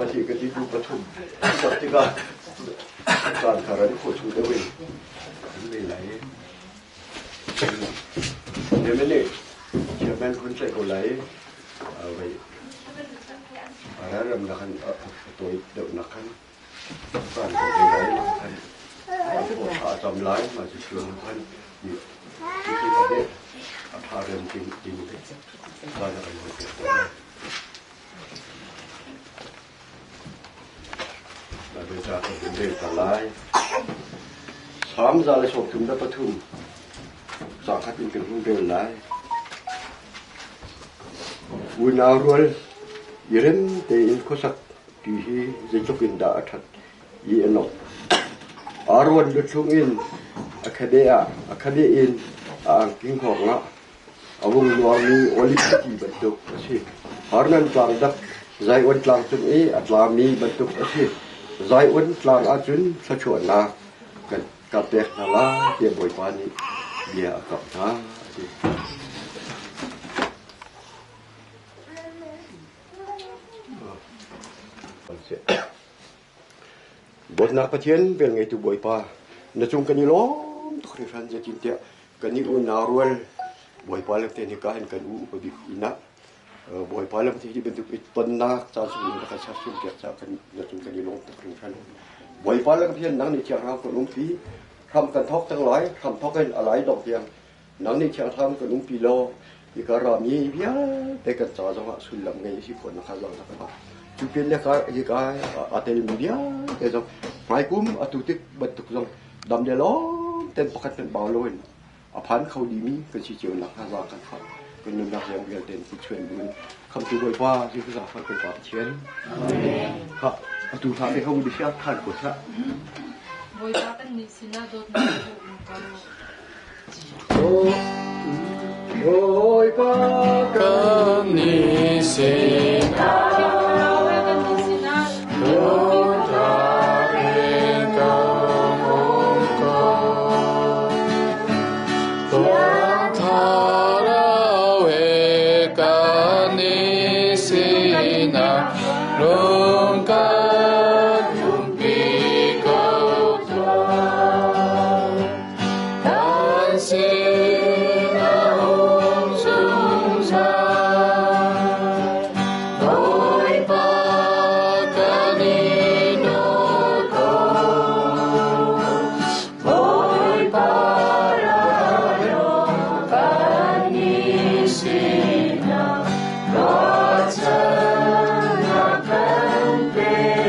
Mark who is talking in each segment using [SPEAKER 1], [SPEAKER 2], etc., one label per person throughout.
[SPEAKER 1] Pahnih ka ti tu pathum sak tikah caan thar an khawh chung deuh in an nei lai. Chairman nih chairman kun ceih ko lai. Vai ram nak an tawi deuh nak khan caan ko te lai khan a cam lai ma cu chuan khan ni ti ka de a tha rem ting ting te caan kan hoi te Salm 133 cangkhat in kan hung rel lai. Unau rual i rem tein khuasak ti hi zeitluk in dah a ṭhat i a nok. Aaron luthlung in a khabe ah a khabe in a angking hngawng ah A vung luangmi oliv ti bantuk a si. Hermon tlang dak Zion tlang cung i a tlami bantuk a si. Zion tlang ahcun thluachuahnak kan ka pek hna lai tiah Bawipa nih bia a kamh hna a ti. Dawtnak Pathian velngeitu Bawipa, na cung kan i lawm tuk hringhran zeitintiah kan i unau rual Bawipa le te hika hin kan u upa bik inn ah Bawipa le te hi bantuk i tonnak ca chung in kan sersiam piak caah kan na cung kan i lawm tuk hringhran. Bawipa le Pathian nang nih thiang hram kan umpi, hram kan thawk cang lai, hram thawk in a lai dong tiang nang nih thiang hram kan umpi law hika rami vialte kan ca zongah sullam ngei si khawh nakha zong ka cu pin le ka hika a telmi vialte zong hmaikum atu tik bantuk zong dam le lawm ten pakhat hmanh bau loin a phan kho dimi kan si cio nak hnga za kan fah kan nunnak zong vialte in chuan buin khamtu Bawipa Jesuh zaangfah kan Pa Pathian ha atu hla te ho di sia than ko sa
[SPEAKER 2] Bawipa kan nih sinah dawtnak cu um ko.
[SPEAKER 1] Bawipa
[SPEAKER 3] kan nih sinah
[SPEAKER 2] Thiang Thlarau he kan nih sinah
[SPEAKER 3] dawtnak in kan um ko. Thiang Thlarau he kan i sinah rung kan umpi ko tuah. Kan sinah um zungzal. Bawipa kan i nawl ko. Bawipa ra kan i sinah ruahchannak kan pe.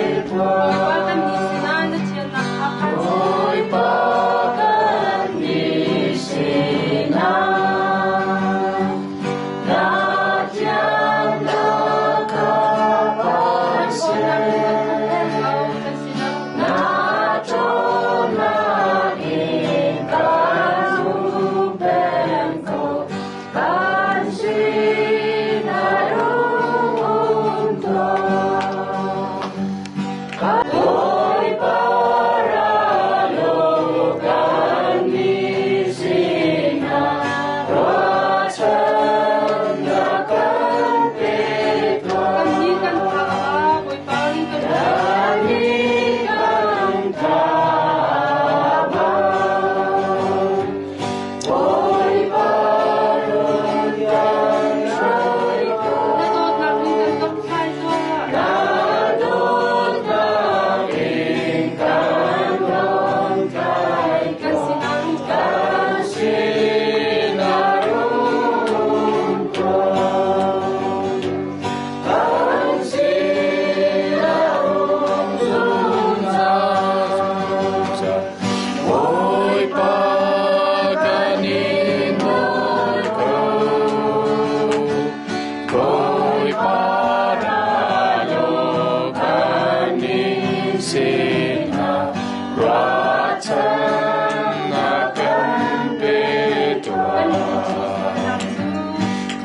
[SPEAKER 3] sinah ruahchannak kan pe tuah.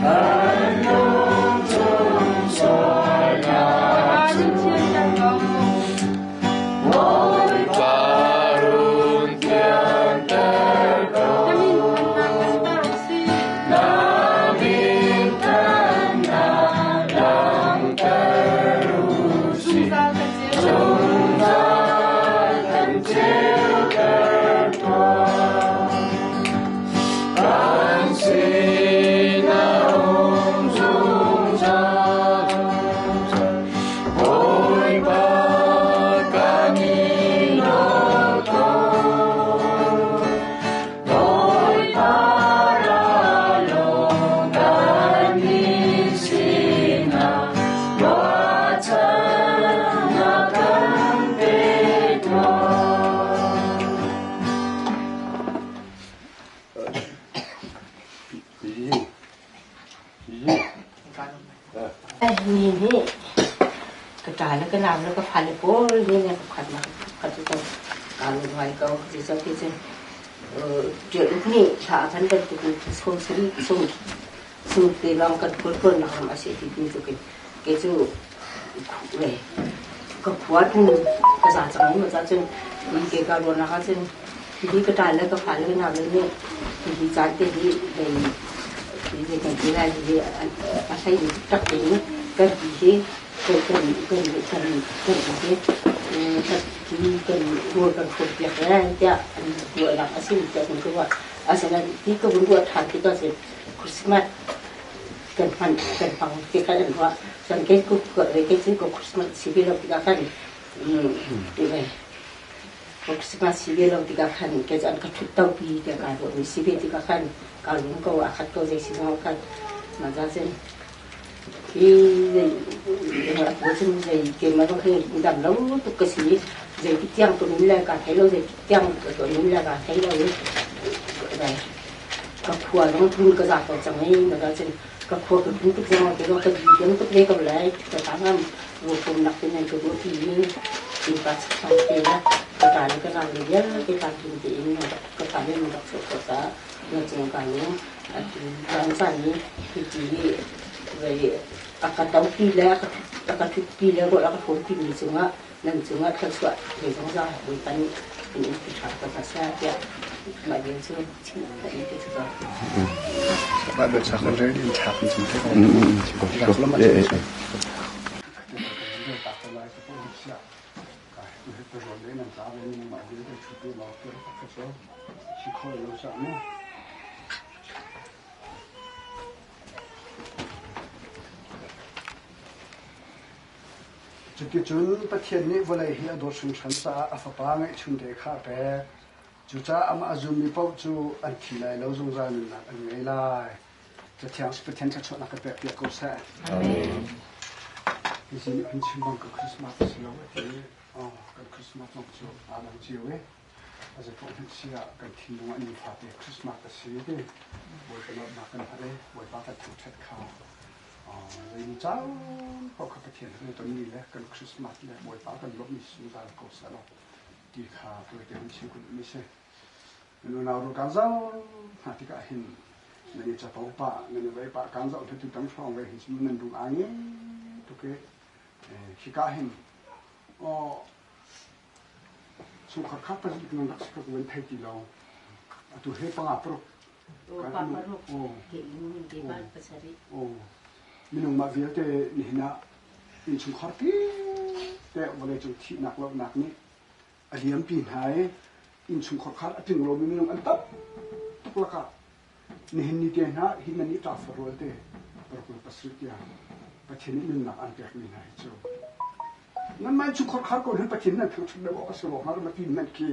[SPEAKER 3] Kan lungchung sualnak cu Bawipa run thianter ko. Na min thannak langhter u sih. Zungzal kan ceuter tuah. Kan sinah um zungzal. Bawipa kan i lawm ko. Bawipa ra law kannih sinah ruahchannak kan pe tuah.
[SPEAKER 4] Ni nih ka ṭa le ka nau le ka fale pawl nih ne pakhat ma pakhat cu kaa lung ngai ko. Zeicah ti cun ṭial uk nih thla a kan bantuk in sung sung sung te lawng kan khualtlawn nak ram a si ti bantuk in kei cu le ka khua hnu ka za cang mu ca cun hi ke ka ruahnak ah cun hihi ka ṭa le ka fale ka nau le nih hihi caan te hi dei hi kan ti lai hihi a hlei in tak in kan ti hi kan kan kan kan kan ti hi kan rual kan hrawm piak lai tiah an ruahnak a si tiah kan ka ruah. Asinain ti ka vun ruah ṭhan tikah cun Christmas kan hman kan hmang ti kha an ruah. Cun kei ku kei cu ka Christmas si ve lo tikah khan Christmas si ve lo tikah khan kei cu an ka ṭhut topi tiah kaa ruahmi si ve tikah khan kaa lung ko aa khat ko zei si zong khan mah za cun hi zei cun zei keimah zong hi dam lo tuk ka si i zeitik tiang ka nun le kaa thei lo zeitik tiang ka nun le kaa thei lo i ka khua zong tlun ka za ko cang i mah za cun ka khua ka tlun tuk zong ke zong ka di diam tuk ve ko lai ka ta ngam ruaphum nak te nan ka ruah pi mi innpa chakthlang te le ka ta le ka nau le vialte tlamtling tein ka fale nan rak chuah khawh caah na cung ka lung caan caan i hiti hi zei a ka topi le a ka thutpi le ruah a ka hrawmpi mi cungah nan cungah thluachuah thei zungzal Bawipa nih in in ti ṭha ko hna seh tiah mah bia cu chim ka in ti cu.
[SPEAKER 5] Bible cha kan rel in ṭha kan chim te ko. Cuticun Pathian nih vawlei hi a dawt hringhran caah a Fapa ngeihchunte kha a pek. Cucaah amah a zummi paoh cu an thi lai lo, zungzal nunnak an ngei lai. Cathiang Pathian thluachuahnak ka pekpiak ko seh.
[SPEAKER 3] Amen.
[SPEAKER 5] Hi nih an chim bang ka Christmas a si lo a ti. Oh, kan Christmas zong cu aa dang cio i a zeipaoh hmanh si ah kan thinlung ah nifate Christmas a si ti. Bawipa lawmhnak kan hngalh i Bawipa kan thangṭhat kha Zei caan paoh kha Pathian kan tonmi le kan Christmas le Bawipa kan lawmhmi zungzal ko seh law ti kha tawite hun chim ka duhmi si. Nan unau ru kaan zoh hna tikah hin nan i capo pah, nan i vei pah kaan zoh hna tutan hrawng ve hin cun nan lung aa nge tuk i hika hin chungkhar kha palik nan rak si ka van thei ti lo. Atu he panga paruk Minung mah vialte nihin ah innchungkhar te vawleicung thihnak lohnak nih a liampi hna i innchungkhar kha a tling lomi minung an tam tuk lakah nihin ni te hna hi nan i ṭa rual te paruk le pasarih tiang Pathian nih nunnak an pekmi hna hi cu nanmah innchungkhar khar ko hin Pathian nan thangṭhat deuh awk a si ruang ah ma ti hmanh khi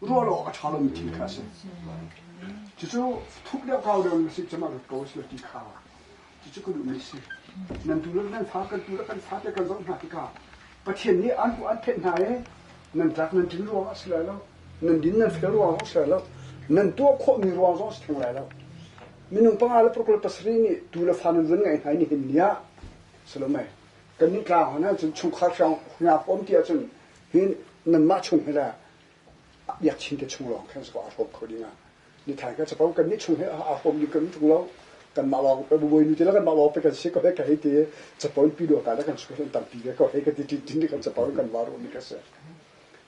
[SPEAKER 5] ruah lo awk a ṭha lomi thil kha a si. Cucu thuk deuh kau deuh na si cama rat ko a si ti kha cucu ka duhmi si. Nan tu le nan fa kan tu le kan fa te kan zoh hna tikah Pathian nih an an phenh hna i nan tlak nan tlin ruang ah si lai lo nan din nan fel ruang ah si lai lo nan tuah khawhmi ruang zong si theng lai lo minung panga le paruk le pasarih nih tu le fa nan vun ngai hna i nihin ni ah si lo mei kannih tlang hon ahcun chungkhar hrang hna um ti ahcun hin Nanmah chung hi le biakchin te chung lawng khan a hrawm kho ding ah ni thai ka capo kan nih chung he a hrawm ding kan tung lo. Kanmah lawng bawi nu te le kanmah lawng pe kan si ko he ka hei ti capo in pi do ka le kan chung tampi ve ko hei ka ti tin tin kan capo in kan wa ru mi ka si.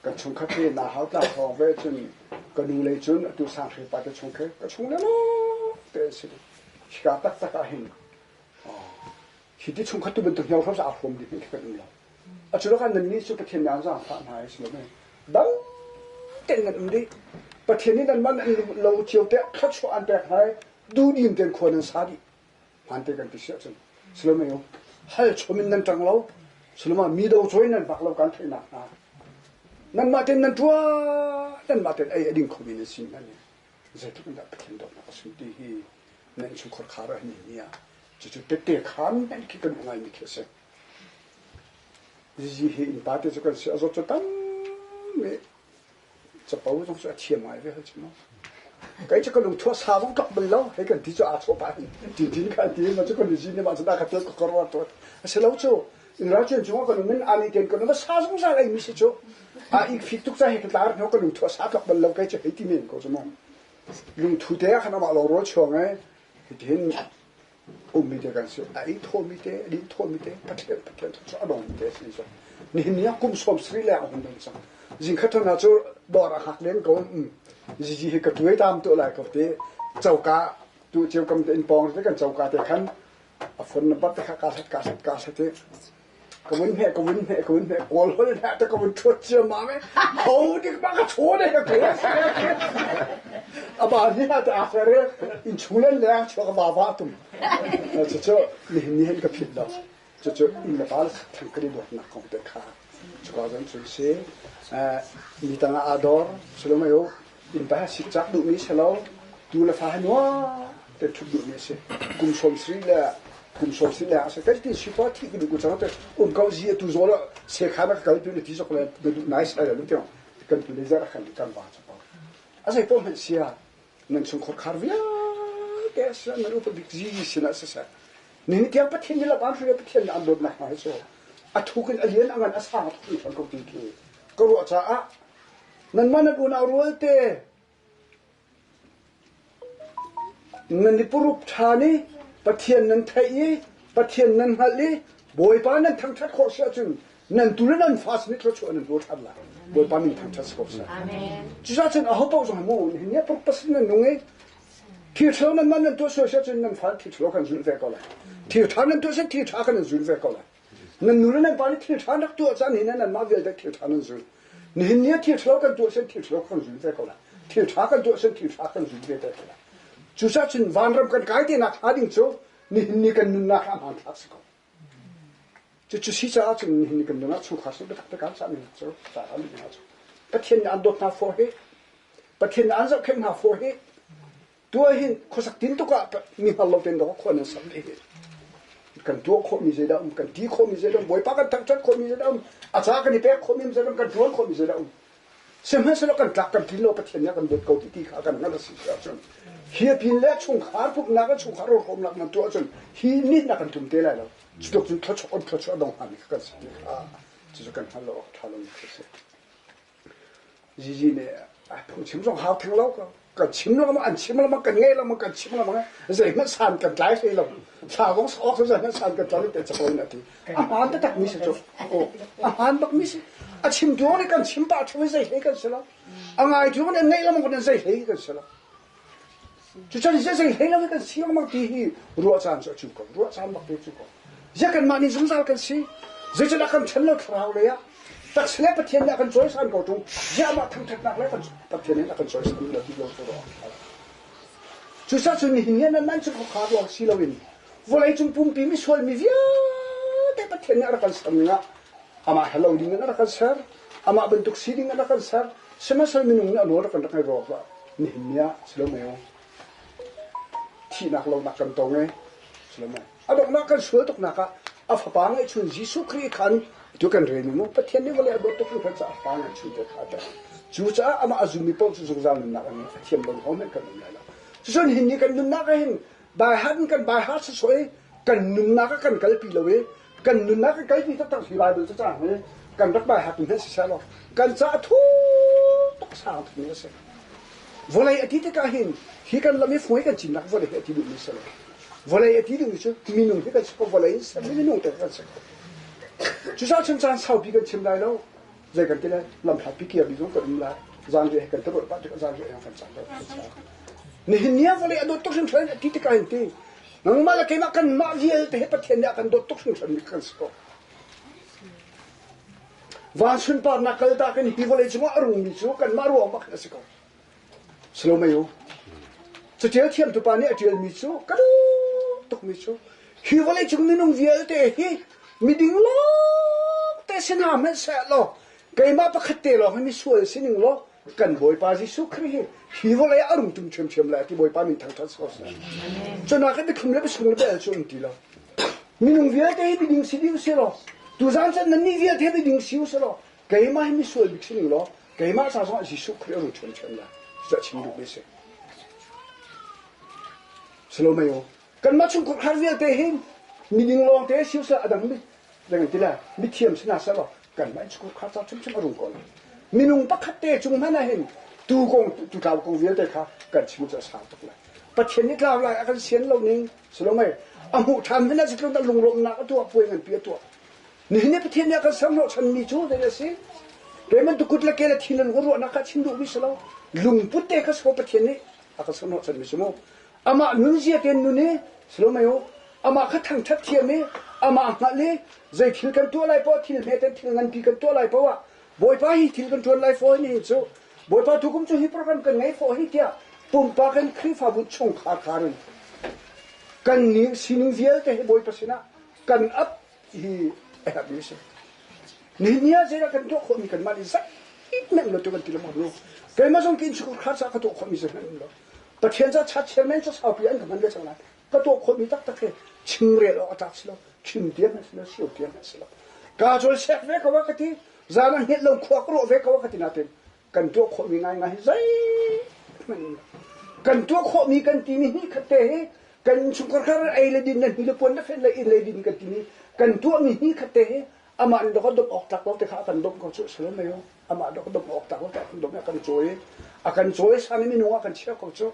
[SPEAKER 5] Kan chungkhat hi na hau tla thawng ve cun ka nu lei cun atu sang hre pa te chung khe ka chung le te si. Hika taktak ah hin hi ti chungkhat tu bantuk hniau hram sa aa hrawm ding hi kan um lo. A cu lakah nannih cu Pathian nih aan zaangfah hna i si lo mei? Dam tein nan um dih. Pathian nih nanmah nan lo cio te thluachuah aan pek hna i duhdim tein khua nan sa dih. Hmaan te kan ti si ahcun si lo mei u? Hal chom in nan ṭang lo. Si lo ma mi do cawi nan vak lo kan theihnak hna. Nanmah tein nan ṭuan, nanmah tein ei a ding khomi nan si hna nih zeitluk in dah Pathian dawtnak a sung ti hi nan innchungkhar khar ah hin ni ah cucu tette khan nan khi kan ngaimi khi a si. Zizi hi innpa te cu kan si a zawt cu tam i capo zong cu a thiam ngai ve hoi cu mu. Kei cu ka lungthua sa zong tlok bal lo hei kan ti cu aa chawh pah hin tin kha ti ma cu kan zizi nih mah cu dah ka tel ka kor tuat a si lo cu in ral cian cungah kan um in ani ten kan um sa zungzal ei mi si cu a ik fik tuk ca he ka tlar hno ka lungthua sa tlok bal lo kei cu hei ti men ko cu mu lungthu te ah khan amah lo rawl chuang ai hitihin ummi te kan si a ei thawmi te a din thawmi te Pathian Pathian cu a dongmi te si so nihin ni ah kum 70 le a hung dong cang zingkhat thon cu dawr a hak len ko zizi hi ka tuai tam tu lai ko te choka tu cheu kam te in pong te kan choka te khan a phone number te kha ka sat ka sat ka sat te Ka vun hmeh, ka vun hmeh, ka vun hmeh, kawl hol hlah te ka vun ṭhuat ciammam i ho dik ma ka chaw ne ka kawl. A ba ni ha te aa fer i innchung len le chuak va va tum. Cucu nihin ni hin ka philh lo. Cucu inn le pa le thang kan i dawtnak kong te kha cuka zong cu si. Mi tangah aa dor, sulum ayo, inn pa he sikcak duhmi si lo, tu le fa he nuam te ṭhut duhmi a si. Kum 70 le kum 70 le a si. Kai ti si pa thi ka duh ko cang te um ko zi atu zawl ah sekhan a ka kal tu na ti zok le na duh nai sai lo tiang kan tu le zar khan kan ba cha pa. A zei pom hmanh sia nan chungkhar khar vialte sia nan upa bik zi sin ah siseh. Ni tiang Pathian ni lam an hruai Pathian nih an dawtnak hna hi cu a thuk in a lian a ngan a sang a thuk ko ti khi ka ruah caah Nanmah nan unau rualte nan i purup ṭhan i Pathian nan theih i Pathian nan hngalh i Bawipa nan thangṭhat khawh si ahcun nan tu le nan fa sin i thluachuah nan hmu ṭhan lai. Bawipa min thangṭhat si ko seh. Cucaah cun aho paoh zong mu nihin ni ah pasal nan nung i thil ṭhalo nanmah nan tuah sual si ahcun nan fa thil ṭhalo kan zulh ve ko lai. Thil ṭha nan tuah si thil ṭha kan in zul ve ko lai. Nan nu le nan pa nih thil ṭha rak tuah caan hin nanmah vialte thil ṭha nan zul. Nihin ni ah thil ṭhalo kan tuah sen thil ṭhalo kan zul ve ko lai. Thil ṭha kan tuah sen thil ṭha kan zul ve te ko lai. Cucaah cun vanram kan kai te nak hnga ding cu nihin ni kan nunnak ah hmanthlak si ko. Cucu si caah cun nihin ni kan nunnak chungkhar sin biatak te kan cah mi cu caah mi cu Pathian nih an dawt hna fawh hi Pathian nih an zohkhenh hna fawh hi Tuah hin khuasak tin tuk ah mi hngal lo ten dawk khua nan sak hi kan tuah khawhmi zeidah um kan ti khawhmi zeidah um Bawipa kan thangṭhat khawhmi zeidah um a ca kan i pek khawhmi zeidah um kan ṭuan khawhmi zeidah um sihmanhsehlaw kan tlak kan tlin lo Pathian nih a kan dawt ko ti ti kha kan hngalh a si ahcun hi pin le chungkhar pumhnak le chungkhar rawlhrawmnak nan tuah ahcun hi nih na kan tum te lai lo cutluk cun thluachuah on thluachuah dong hngami kha kan si ti kha cucu kan hngalh lo awk ṭha lomi khi a si. Zizi nih phungchim zong hau theng lo ko. Kan chim lengmang, an chim lengmang, kan ngei lengmang, kan chim lengmang. Zeihmanh san kan tlai hlei lo. Thla zong awk zeihmanh san kan tlai te cako in a ti. A hmaan taktak mi si cu. Aw, a hmaan bak mi si. A chim tu nih kan chim pah ṭheo zei hlei kan si lo. A ngai tu nih ngeih lengmang kan zei hlei kan si lo. Cucun zei hlei lo kan si lengmang ti hi ruah caan cu a cu ko. Ruah caan bak te cu ko. Ziah kanmah nih zungzal kan si? Zeicahdah kan ṭhen lo thlarau lei ah? Taksa le Pathian nih a kan cawisan ko ṭung. Ziah mah thangṭhatnak le kan Pathian nih a kan cawisan lo ti lo cu ruah. Cucaah cun nihin ni nan cu khua ruang si loin vawleicung pumpi misual mi vialte Pathian nih a rak kan ser ning ah amah he lo ding in a rak kan ser, amah bantuk si ding in a rak kan ser. Sihmanhsehlaw minung nih a nawl rak kan rak ngai ruang ah nihin ni ah si lo mei thihnak lonak kan tong e si lo mei A donghnak kan sual tuknak ah a fapa ngeihchun Jesuh Khrih khan tu kan rel mi mu Pathian nih vawlei a dawt tuk hringhran caah a fapa ngeihchun te kha a pek. Cucaah amah a zummi paoh cu zungzal nunnak an ngei. A thiam lo hohmanh kan um lai lo. Cucun hin ni kan nunnak ah hin by heart in kan by heart sawsawh i kan nunnak ah kan kalpi lo i Kan nunnak kan kalpi taktak hi Bible cacang hi kan rak bai hak hmanh siseh law kan ca thu tuk sang tukmi a si. Vawlei a ti tikah hin hi kan lam hi fung hi kan cinnak vawlei hi a ti duhmi si lo. Vawlei a ti duhmi cu minung hi kan si ko, vawlei in sermi minung te kan si ko. Cucaah cun caan saupi kan chim lai lo. Zei kan ti lai? Lamhlatpi kirmi zong kan um lai. Zanriah he kan ti ruah pah tikah zanriah yang kan caan lo. Nihin ni ah vawlei a dawt tuk hringhran a ti tikah hin ti nangmah le keimah kanmah vialte he Pathian nih a kan dawt tuk hringhran mi kan si ko. Van sunparnak kaltak in hi vawlei cungah a rungmi cu kanmah ruang bak a si ko. Salomeo Catial thiamtu pa nih a ṭialmi cu ka duh tukmi cu hi vawleicung minung vialte hi miding lawngte si hna hmanhseh law keimah pakhat te lawng hi misual si ning law kan Bawipa Jesuh Khrih hi hi vawlei ah a rung tum ṭhiamṭhiam lai ti Bawipa min thangṭhat si ko seh. Cunak in biathum le biasung le bia cu um ti lo. Minung vialte hi miding si dih usih law tuzaan cun nannih vialte hi miding si usih law keimah hi misual bik si ning law keimah ca zongah Jesuh Khrih a rung ṭhiamṭhiam lai. Cucu a chim duhmi a si. Salomeo kanmah chungkhar khar vialte hin miding lawngte si usih a dang mi zei ti lai mithiam si hna seh law kanmah innchungkhar khar ca ṭhiamṭhiam a rung ko lai. Minung pakhat te cung hmanh ah hin tu kong tu tlau kong vialte kha kan chim cu a sau tuk lai. Pathian nih tlau lai a kan sian lo ning Salomei a hmuh ṭhan hmanh ah zeitluk dah lunglawmhnak a tuah puai nganpi a tuah. Nihin ni Pathian nih a kan serhnawhchanmi cu zei a si? Kei kut le ke le thin le lung ruahnak kha chim duhmi si lo. Lungput te kha si ko Pathian nih a kan serhnawhchanmi si mu. Amah nunzia tein nun i Salomei amah kha thangṭhat thiam i amah hngalh i zei thil kan tuah lai poah thil hme ten thil nganpi kan tuah lai poah Bawipa hi thil kan ṭuan lai faw hi cu Bawipa tukum cu hi program kan ngei faw hi tiah pumpak in Khrihfabu chungkhar khar in kan nih sining vialte hi Bawipa sinah kan ap hi a herhmi a si. Nihin ni ah zeidah kan tuah khawhmi kanmah nih zeihmanh lo tu kan ti lengmang lo. Keimah zong ka innchungkhar caah ka tuah khawhmi zeihmanh um lo. Pathian ca chat chairman cu saupi an ka hman ve cang lai. Ka tuah khawhmi taktak hi chimrel awk a tlak si lo. Chim tiang a si lo, sio tiang a si lo. Kaa cawl sek ve ko a ka ti. Zan ah hngilh lo khua ka ruah ve ko a ka ti nain kan tuah khawhmi ngaingai hi zeihmanh um lo. Kan tuah khawhmi kan timi hi khat te hi kan innchungkhar kha ei le din le hni le puan le fen le inn le din kan timi kan tuahmi hi khat te hi amah in dok a dawp awk tlak lo te kha a kan dawp ko cu si lo mei amah dok a dawp awk tlak lo te a kan dawp a kan cawi a kan cawi san i minung ah kan chia ko cu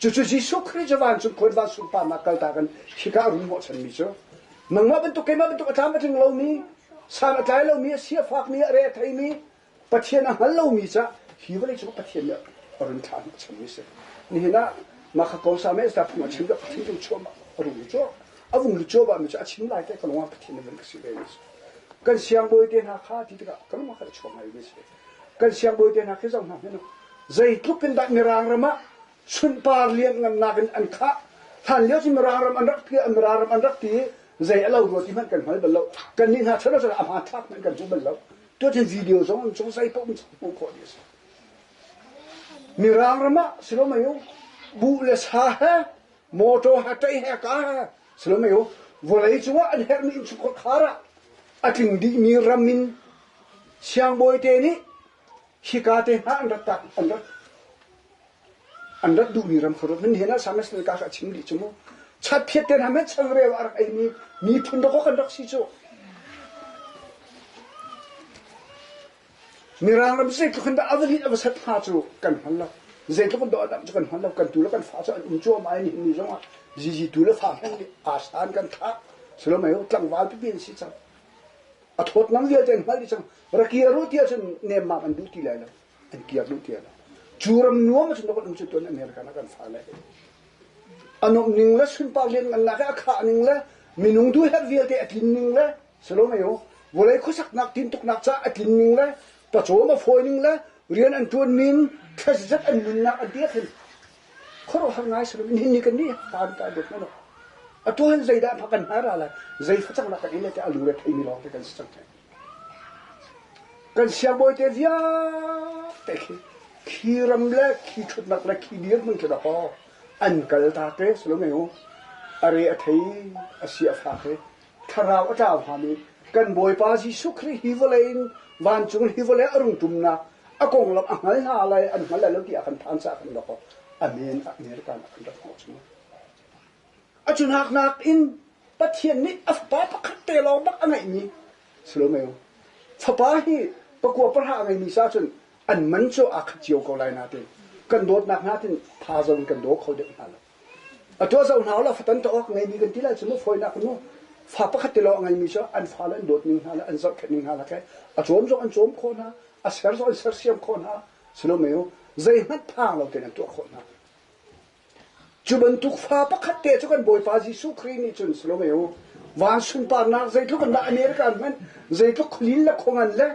[SPEAKER 5] cucu Jesuh Khrih cu vancung khuan van sunparnak kalta kan hika a run hnawhchanmi cu nangmah bantuk keimah bantuk a tlam a tling lomi san a tlai lomi a sia fakmi a re a theimi Pathian a hngal lomi cah hi vawlei cung Pathian nih a run thlah hnawhchanmi a si. Nihin ah mah kha ko sa meh ta phung a chim ka Pathian tung chuah a rung cu a vung lu cuah mi cu a chim lai te ka lungah Pathian nih van ka si ve mi si. Kan siangbawi te hna kha ti tikah ka lungah kha chuak ngai mi si. Kan siangbawi te hna khi zoh hna hmanh zeitluk in dah Mirang ram ah sunpar lianngannak in an khah hlan lio cu Mirang ram an rak ti Mirang ram an rak ti zei a lo rua ti hmanh kan hngal bal lo kan nih hna chan ah a hmanthlak hmanh kan hmu bal lo Tutin video zong an cung zei paoh hmuh khawh dih a si. Mirang ram ah silomei buh le sa he motor he ṭei he ka he silomei vawlei cungah an herhmi innchungkhar khar ah a tling dihmi ram in siangbawi te nih hika te hna an rat tak an rat an rat duhmi ram kha ruat nan hen ah sames ka ka chim dih cu mu chatphiat te hna men changreu a rak eimi miphun dawk kan rak si cu Mirang ram zeitluk in dah a va lin a va sat hnga cu kan hngal lo zeitluk in dah a dam cu kan hngal lo kan tu le kan fa cu an um cuahmah i nihin ni zongah zizi tu le fa hmanh nih aa an kan thah silomei tlangval pipi an si cang a thawtnam vialte an hngal dih cang rakir ru tiah cun nemmam an duh ti lai lo an kiar duh ti lo cu ram nuam cun kan um cu tuan America na kan fa le a nuamh ning le sunpar lian ngannak a khah ning le minung duh herh vialte a tlin ning le salomeo vawlei khuasaknak tintuknak ca a tlin ning le pawcawm a fawi ning le rian an ṭuan min thlazat an nunnak an ti khin khuaruahhar ngai si hin ni kan ni taan ka dot na atu hin zeidah kan hna ra lai zei facang nak kan in le te alu le theimi lawng te kan si cang Kan siangbawi te vialte khi khi ram le khi ṭhutnak le khi dirhmun khi dakaw an kal ta te si lo mei u. A re a thei, a si a fak i thlarau a tlau hngami kan Bawipa Jesuh Khrih hi vawlei in vancung hi vawlei a rung ṭumnak a konglam a hngal hna lai an hngal lai lo ti a kan phan caah kan dakaw amen American ah kan rak hnawh chung. A cu nak in. Pathian nih a fapa pakhat te lawng bak a ngeihmi si lo mei? Fapa hi pakua pahra a ngeimi sa cun an man cu aa khat cio ko lai nain kan dawtnak hna tin thazaang in kan daw kho deuh hna lo. A tuah zoh hna ulaw fatan tuah awk ngeimi kan ti lai cu mu fawinak in mu fa pakhat te lawng a ngeimi cu an fale an dawt ning hna le an zohkhenh ning hna le ke a cawm zong an cawm khawh hna a ser zong an sersiam khawh hna si lo mei u zeihmanh phang lo tein an tuah khawh hna. Cu bantuk fa pakhat te cu kan Bawipa Jesuh Khrih nih cun si lo mei u van sunparnak zeitluk in dah America hmanh zeitluk khualin le khuangan le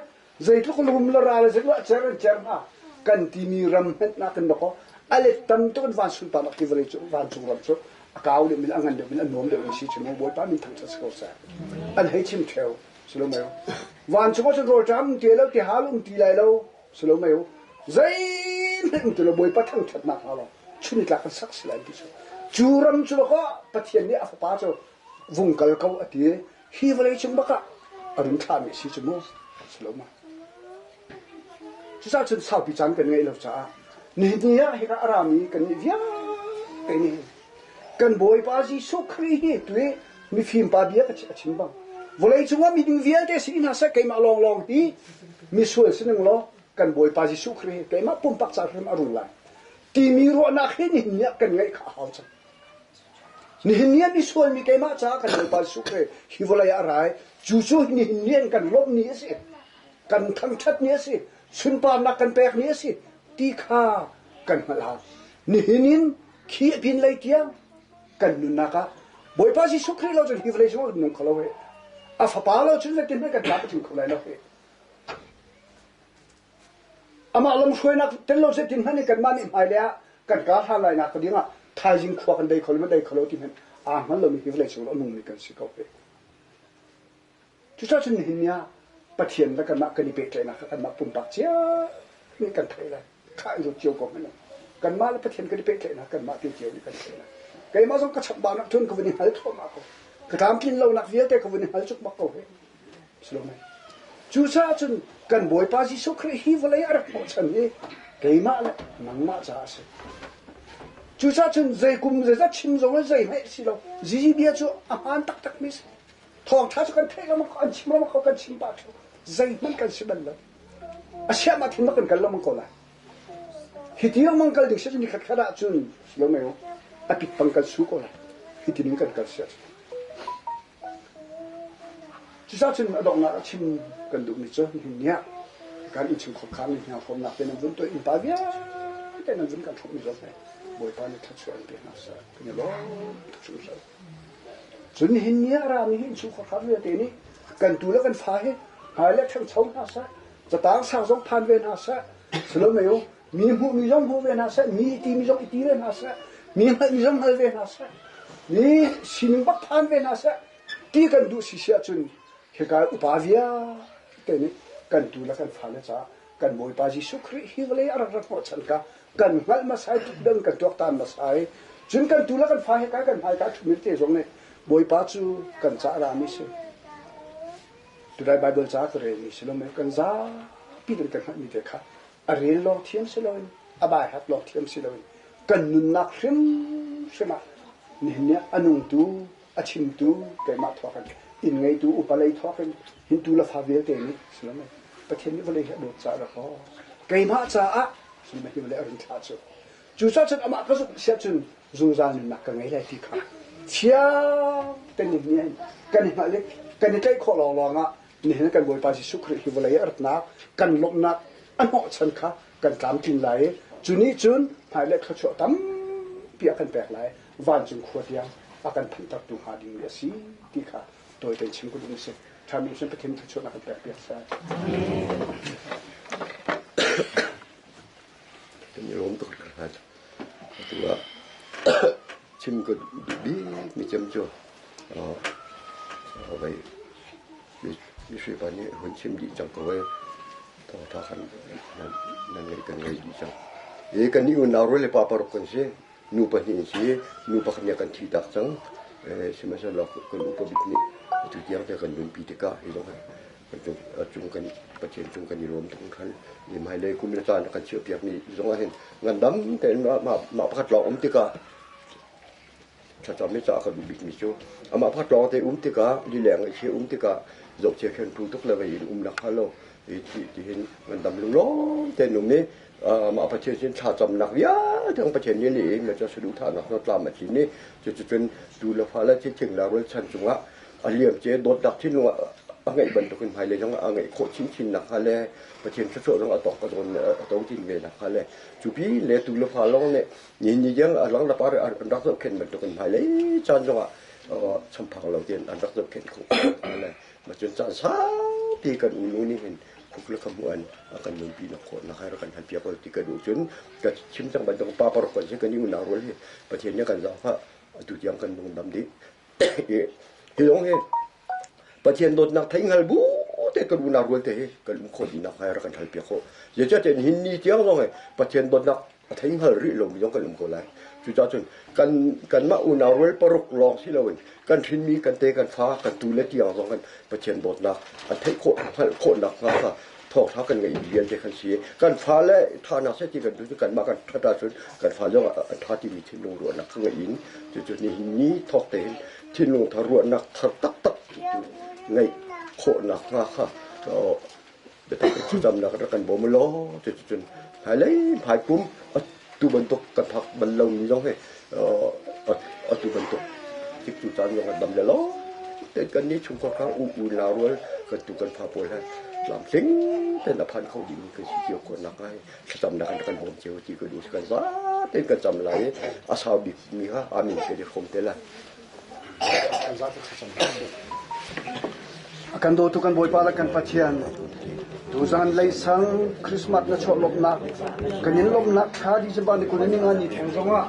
[SPEAKER 5] zeitluk lum le ral zeitluk a cer an cer hnga kan timi ram hmanh nakin dakaw a let tam tuk in van sunparnak ti vawlei cu vancung ram cu a kau deuh min a ngan deuh min a nuam deuh mi si cu mu Bawipa min thangṭhat si ko seh an hei chim ṭheo si lo mei vancung ah cun rawlṭam um ti lo ti hal um ti lai lo si lo mei zeihmanh um ti lo Bawipa thangṭhatnak hnga lo chun tlak kan sak si lai ti cu cu ram cu dakaw Pathian nih a fapa cu vung kal ko a ti Hi vawlei cung bak ah a run thlahmi a si cu mu si lo ma? Cucaah cun saupi caan kan ngeih lo caah nihin ni ah hika a rami kannih vialte nih kan Bawipa Jesuh Khrih hi tu i mifim pa bia a chim bang vawlei cungah miding vialte si hna seh keimah lawnglawng hi misual si ning law kan Bawipa Jesuh Khrih hi keimah pumpak ca hrim a rung lai timi ruahnak hi nihin ni ah kan ngeih kha a hau cang. Nihin ni ah misual mi keimah caah kan Bawipa Jesuh Khrih hi vawlei ah a ra i cu cu nihin ni in kan lawmh ni a si, kan thangṭhat ni a si, sunparnak kan pek ni a si ti kha kan hngalh hau. Nihin in khi a pin lei tiang kan nunnak ah Bawipa Jesuh Khrih lo cun hi vawlei cungah kan nung kho lo hih. A fapa lo cun zeitin hmanh kan tlak a tling kho lai lo hih. Amah lamhruainak tel lo zeitin hmanh in kanmah nih hmailei ah kan kar hlan lai nak ding ah thaizing khua kan dei kho lo dei kho lo ti hmanh aa hngal lomi hi vawlei cung a nungmi kan si ko hih. Cucaah cun nihin ni ah Pathian le kanmah kan i pehtlaihnak kha kanmah pumpak cia nih kan theih lai. Kha i ruat cio ko hmanh. Kanmah le Pathian kan i pehtlaihnak kanmah te cio nih kan theih lai. Keimah zong ka chambaunak thun ka vun i hngal thluahmah ko. Ka tlamtlin lonak vialte ka vun i hngal cukmak ko hih. Cucaah cun kan Bawipa Jesuh Khrih hi vawlei a rak hnawhchan hi keimah le nangmah caah a si. Cucaah cun zei kum zeizat chim zong ah zeihmanh a si lo. Zizi bia cu a hmaan taktakmi a si. Thawngṭha cu kan theih lengmang ko, an chim lengmang ko, kan chim pah ṭheo. Zeihmanh kan si bal lo. A siahmah thin bak kan kal lengmang ko lai. Hi ti lengmang kal ding si cun nikhat khat ah cun si lo mei a pit pang kan su ko lai. Hi ti ning kan kal si ahcun. Cucaah cun a donghnak ah chim kan duhmi cu nihin ni ah kan innchungkhar kha nan hnianghrawmnak te nan vun tuah innpa vialte nan vun kan hrawmhmi zong hi Bawipa nih thluachuah in pe hna seh kan i lawm tuk hringhran. Cun nihin ni ah a rami hi innchungkhar kha vialte nih kan tu le kan fa hi hmai le ṭhangcho hna seh, catang sang zong phan ve hna seh, silo mei u, mi hmuhmi zong hmu ve hna seh, mi i timi zong i ti ve hna seh, mi hngalhmi zong hngal ve hna seh, mi sining bak phan ve hna seh ti kan duh si si ahcun hika upa vialte nih kan tu le kan fale caah kan Bawipa Jesuh Khrih hi vawlei a rak rat hnawhchan ka kan hngalh hmasa i dang kan tuaktan hmasa i cun kan tu le kan fa hika kan hmaika ṭhumi te zong nih Bawipa cu kan ca a rami si Tulai Baibal ca ka relmi si lo mei kan zapi in kan hngalhmi te kha a rel lawng thiam si loin a baihat lawng thiam si loin kan nunnak hrimhrim ah nihin ni ah a nungtu a chimtu keimah thawk in inn ngeitu upa lei thawk in hintu le fa vialte nih si lo mei Pathian nih vawlei hi a dawt caah rak aw keimah caah si hi vawlei a run thlah cu cucaah cun amah ka zumh siah cun zungzal nunnak ka ngei lai ti kha thiang tein nihin ni hin kan i hngalh i kan i tlaih khawh lawnglawng ah nihin kan Bawipa Jesuh Khrih hi vawlei a ratnak kan lawmhnak a hnawhchan kha kan tlamtlin lai i cu nih cun hmailei thluachuah tampi a kan pek lai vancung khua tiang a kan phanhtertu hnga dingmi a si ti kha tawi tein chim ka duh si. Ṭhami sin Pathian thluachuahnak kan pek piak seh.
[SPEAKER 1] Kan i lawm tuk hringhran. Atu ah chim ka duh bikmi cem cu vei mihripa nih hun chim dih cang ko i thawngṭha khan nan ngeih kan ngei dih cang. I kannih unau rual le pa paruk kan si. Nu pahnih an si. Nu pakhat nih a kan thihtak cang. Sihmanhsehlaw kan upa bik nih atu tiang te kan nunpi tikah hi zong cung kan Pathian cung kan i lawm tuk hringhran. I hmailei kum le caan a kan chiahpiakmi zong ah hin ngandam tein mah pakhat lawng um tikah Thlacam hi ca ka duh bikmi cu amah pakhat lawng te um tikah lileng i um tikah zohchia khen phu tuk le vei in um nak hnga lo i ti hin ngandam lunglawm tein um i amah Pathian sin thlacamnak vialte Pathian nih leh i cu saduhthahnak hnawtlam a tlin i cuticun tu le fa le thing la rualchan cungah a liamcia dawtnak thinlung a ngeih bantukin hmailei zong a ngeih khawh chinchin nakhnga le Pathian thluachuah zong a tawk a zawn a to chin ve nakhnga le cupi le tu le fa lawng nih ni ni tiang a lang lapar an rak zohkhenh bantukin hmailei caan zongah champhang lo tein an rak zohkhenh khawh le macun caan saupi kan unu nih hin khuk le khamu an a kan nunpi nak khawh nak hai kan han piak ti ka duh cun ka chim cang bantuk pa paruk kan si kan i unau rual hi Pathian nih kan zaangfah atu tiang kan nung dam dih hi zong hi Pathian dawtnak thei hngal bu te kan unau rual te hi kan um khawh dih nak hai rak kan hal piak khawh zeicahtiah nihin ni tiang zong hi Pathian dawtnak a thei hngal rih lomi zong kan um ko lai. Cucaah cun kan kanmah unau rual paruk lawng si loin kan hrinmi kan te kan fa kan tu le tiang zong kan Pathian dawtnak an theih khawh hngalh khawhnak hnga kha thawngṭha kan ngeih vialte kan si. Kan fale ṭha hna seh ti kan duh cu kanmah kan ṭhat ahcun kan fa zong an ṭha timi thinlung ruahnak kha ngeih in cucu nihin ni thawk tein thinlung thar ruahnak thar taktak ngeih khawhnak hnga kha biatak in thlacamnak rak kan bawm law cuticun hmailei hmaikum atu bantuk kan phak bal lomi zong hi atu bantuk tiktu caan zong dam le law ten kan nih chungkhar kha u u la rual kan tu kan fa pawl he tlamtling ten a phan kho ding kan si cio khawh nak ai thlacamnak an kan bawm cio ti ka duh kan za ten kan cam lai a sau bik mi kha amin ke di khom te la
[SPEAKER 5] A kan dawtu kan Bawipa le kan Pathian, tuzan leisang Christmas na chuah lawmhnak, kan in lawmhnak thla December ni 20 ni nga ni theng zongah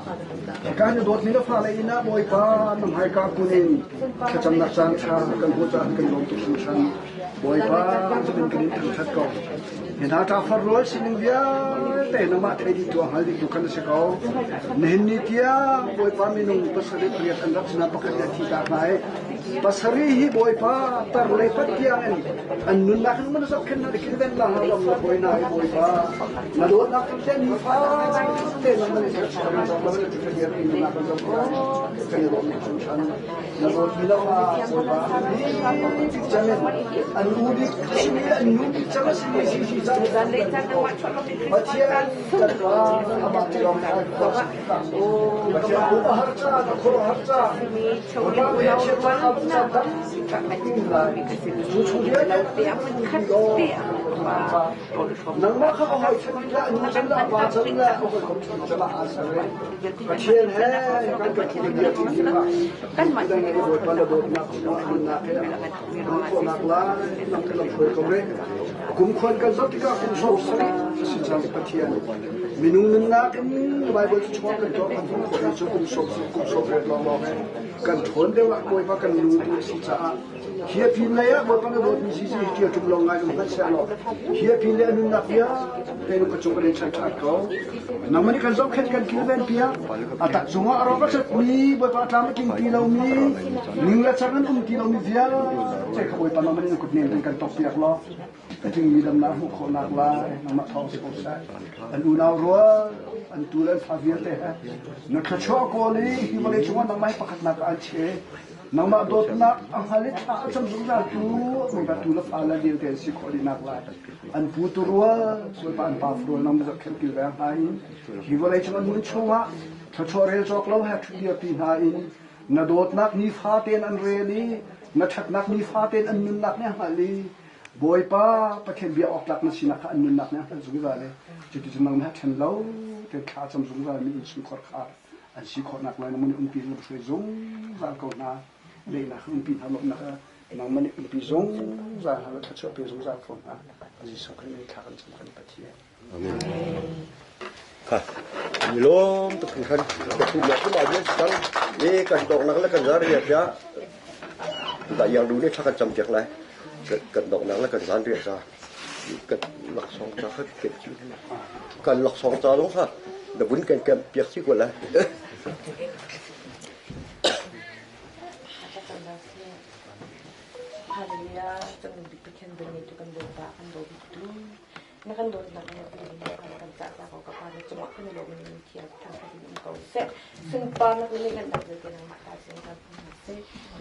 [SPEAKER 5] hika na dawtmi na fale inn ah Bawipa na hmaika kun in thlacamnak caan ṭha kan hmuh caah kan lawm tuk hringhran. Bawipa cutin kan in thangṭhat ko. Hi hna ṭafar rual sining vialte nangmah thei dih tu a hngal dih tu khan a si ko. Nihin ni tiang Bawipa minung pasarih pariat an rak sinah pakhat nih a thi ta hna i pasarih hi Bawipa tar lei pat tiang in an nunnak in man zohkhenh hna kilven la hna lam na hruai hna i Bawipa na dawtnak kan te nifa te nang nan ser kan zoh la kan dir mi nunnak kan zoh kan i lawm hringhran. Na dawtmi lo ah Bawipa bik cem in an u bik a simi le an nu bik cem a simi si si cang Pathian kan pa amah te lawng kha Pathian pum a har ca na khor a har ca Bawipa mei a chiat ca ca dam lai cu chung vialte Nangmah kha ka hawi chan la nu chan la pa chan la ka hawikom chan chan ah aa ser i Pathian he kan kan thil bia ti kha dang i Bawipa na dawtnak nunnak he kan khawhnak lai nang kan lam hruai ko rih. Kum khuan kan zoh tikah kum 70 a si cang Pathian minung nunnak in Bible cu chuak kan tuah kan hmuh khawhmi cu kum 70 kum 80 lawnglawng he kan ṭhawn deuh ah Bawipa kan nu tu a si caah Hi a pin lei ah Bawipa na dawtmi si hi ṭial ṭum lo ngai um hmanh sehlaw hi a pin lei a nunnak vialte nu ka cung kan in chan ṭhan ko. Nangmah nih kan zohkhenh kan kilven piak. A tak cungah a rawk a ṭhatmi Bawipa a tlam a tling ti lomi ning le cang an um ti lomi vialte kha Bawipa nangmah nih na kut nem in kan tok piak law a tlingmi damnak hmuh khawhnak lai nangmah thawng si ko seh. An unau rual an tu le an fa vialte he na thluachuah kawl i hi vawlei cungah nangmah hi pakhatnak ah an che. Nangmah dawtnak a hngal i thla a cam zungzal tu Bawipa tu le fa le vialte an si khawh dihnak lai. An pu tu rual, Bawipa an pa rual nang zohkhenh kilveng hna in hi vawlei cung an nun chungah thluachuah rel cawk lo he ṭhutdirpi hna in na dawtnak nifa tein an rel i na ṭhatnak nifa tein an nunnak nih a hngalh i Bawipa Pathian bia awk tlak na sinak kha an nunnak nih a hngalh zungzal i cuticun nangmah he ṭhen lo tein thla a cam zungzal mi innchungkhar kha an si khawhnak lai nangmah nih umpi in hruai zungzal ko hna lehnak umpi hna lawmhnak nangmah nih umpi zungzal hna la thluachuah pe zungzal ko hna Jesuh Khrih min thla kan cam kan Pathian
[SPEAKER 1] Amen kha ni lawm tuk hringhran ka thu ma kuma bien sang e kan dok nak le kan zar ria sia da yang du ne thla kan cam piak lai kan dok nak le kan zan ria sa kan laksawng ca kha kem cu kan laksawng ca zong kha na vun kan kem piak si ko lai.
[SPEAKER 6] Hallelujah kan bik Pathian bel ngeitu kan Bawipa kan daw bik tu na kan dawtnak na kan kan cah ta ko ka pa. Na cungah kan i lawm in min thiang thangṭhat in um ko seh. Sunparnak le lianhngannak vialte nangmah ta zungzal ko hna seh.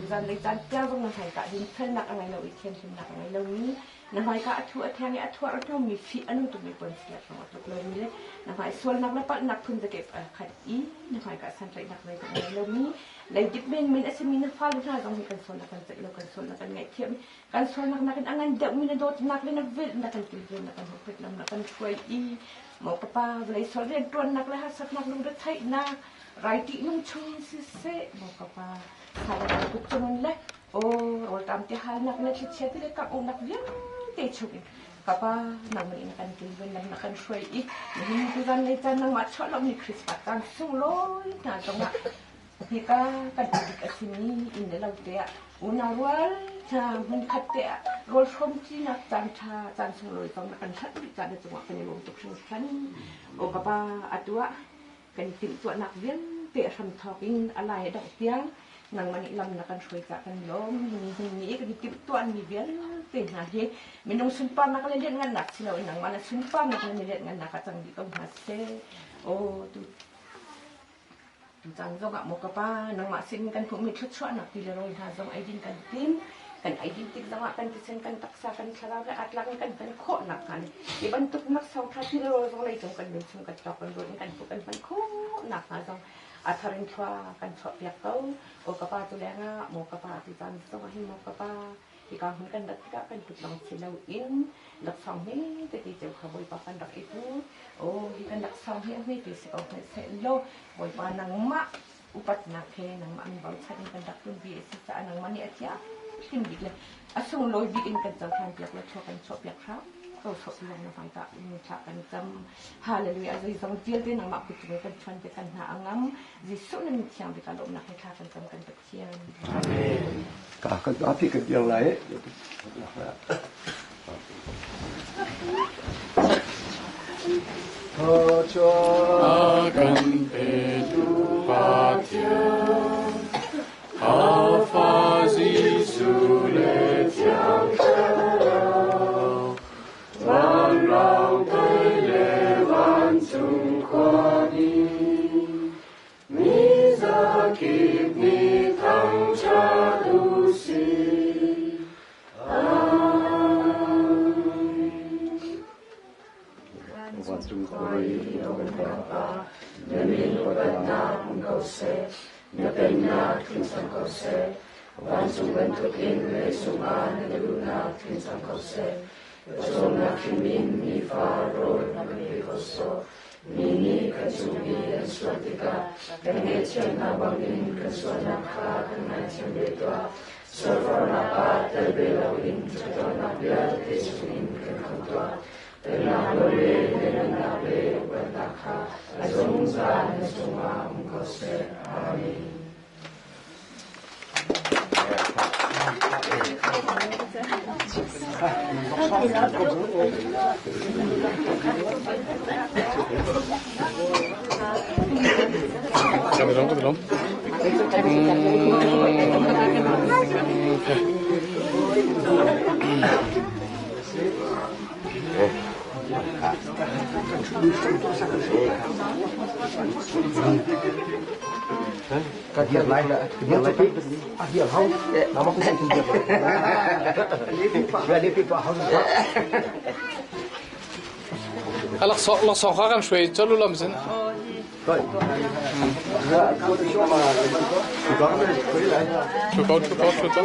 [SPEAKER 6] Zanlei caan tiang zong na hmaika ah dinfelnak a ngei lo i thianhlimnak a ngei lomi, na hmaika a thu a thiang i a thuar a hnomi fih a nung tukmi puan sinak zong a tluk lomi le na hmai sualnak le palhnak phun zakip a khat i na hmaika santlaihnak zeihmanh a ngei lomi, leidip menmen a simi na fale hna zong hi kan sualnak kan ceih lo, kan sualnak kan ngaihthiam i kan sualnak nakin a ngan deuhmi na dawtnak le na velhnak kan kilven na kan huphet lam na kan hruai i maw ka pa vawlei sual rianṭuannak le harsatnak lungretheihnak rai ṭihnung chungin siseh maw ka pa thlarau kut cungin le aw rawlṭam ti halnak le thlichia ti le kangh-uhnak vialte chungin ka pa nangmah in kan kilven lam na kan hruai i nihin tuzan lei caan nangmah chuah lomi Christmas caan sunglawi hna zongah Hika kan bik a simi inn le lo te ah unau rual hna hmunkhat te ah rawl hrawmṭinak caan ṭha caan sunglawi zong na kan hranh rih caan na cungah kan i lawm tuk hringhran. Aw ka pa, atu ah kan i timhtuahnak vialte a hramthawk in a lai a dongh tiang nangmah nih lam na kan hruai caah kan i lawm. Nihin ni i kan i timhtuahmi vialte hna hi minung sunparnak le lianhngannak si loin nangmah na sunparnak le na lianhngannak ah cang dih ko hna seh. Aw tu Tucaan zongah maw ka pa, nangmah sin kan hmuhmi thluachuahnak ti le rawl hna zong ei ding kan tim. Kan ei ding tik zongah kan thisen, kan taksa, kan thlarau le aa tlak in kan hman khawh nakhnga le hi bantuk laksawng ṭha ti le rawl zong leicung kan nun chung kan tlok kan ruat in kan hmuh kan hman khawh nakhnga zong a thar in thlua kan chuahpiak ko. Aw ka pa, cu lengah maw ka pa, tucaan zongah hin maw ka pa, Hika hmun kan rat tikah kan kut lawng si loin laksawng hme tete cio kha Bawipa kan rak i put. Aw, hi kan laksawng hi a hmete si ko hmanh sehlaw Bawipa nangmah upatnak he nangmah min bochan in kan rak tlunpi a si caah nangmah nih a thiang hrim bik le a sunglawi bik in kan cohlan piak law thua kan chuahpiak hram ko sawh ti zong na hmaika in thla kan cam. Hallelujah. Zeizong vialte nangmah kut cung kan chuan te kan hna a ngam. Jesuh na min thiang bik ah lawmhnak he thla kan cam kan Pathian.
[SPEAKER 1] Amen. Ka kan api kan dir lai.
[SPEAKER 3] A kan petu Pathian, a fa Jesuh le Thiang Thlarau, vanlawng tei le vancung khuami, Mi zakip nih thangṭhat u sih. Amen.
[SPEAKER 1] Vancung khua i kan Pa,
[SPEAKER 3] na min upatnak um ko seh, na pennak tling cang ko seh. Vancung bantukin leicung ah na duhnak tling cang ko seh. Pawcawmnak hrim in nifa rawl na kan pe ko sawh. Mi nih kan cung i an sual tikah kan ngaihthiam hna bangin kan sualnak kha kan ngaithiam ve tuah. Sualforhnak ah tel ve loin ṭhatlonak vialte chungin kan khamh tuah. Pennak nawl le lianhngannak le upatnak kha a zungzal na cungah um ko seh. Amen.
[SPEAKER 7] Laksawng kha kan hruai colh u lam sin. Thu ko, thu ko, thu ko.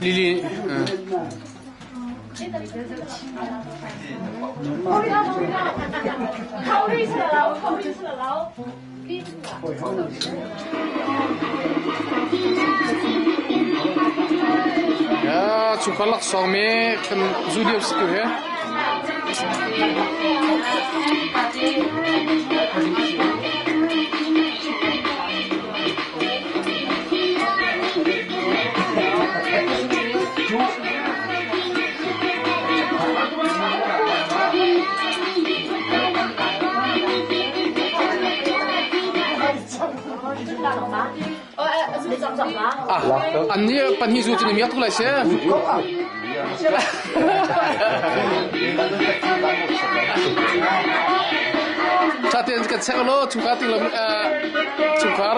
[SPEAKER 7] Lili. Ya, chungkhar laksawng mi kan zu lio si tu he. Ah, an nih pahnih zu cu na miak tuk lai si. Tha tein kan check law chungkhar ting lo chungkhar.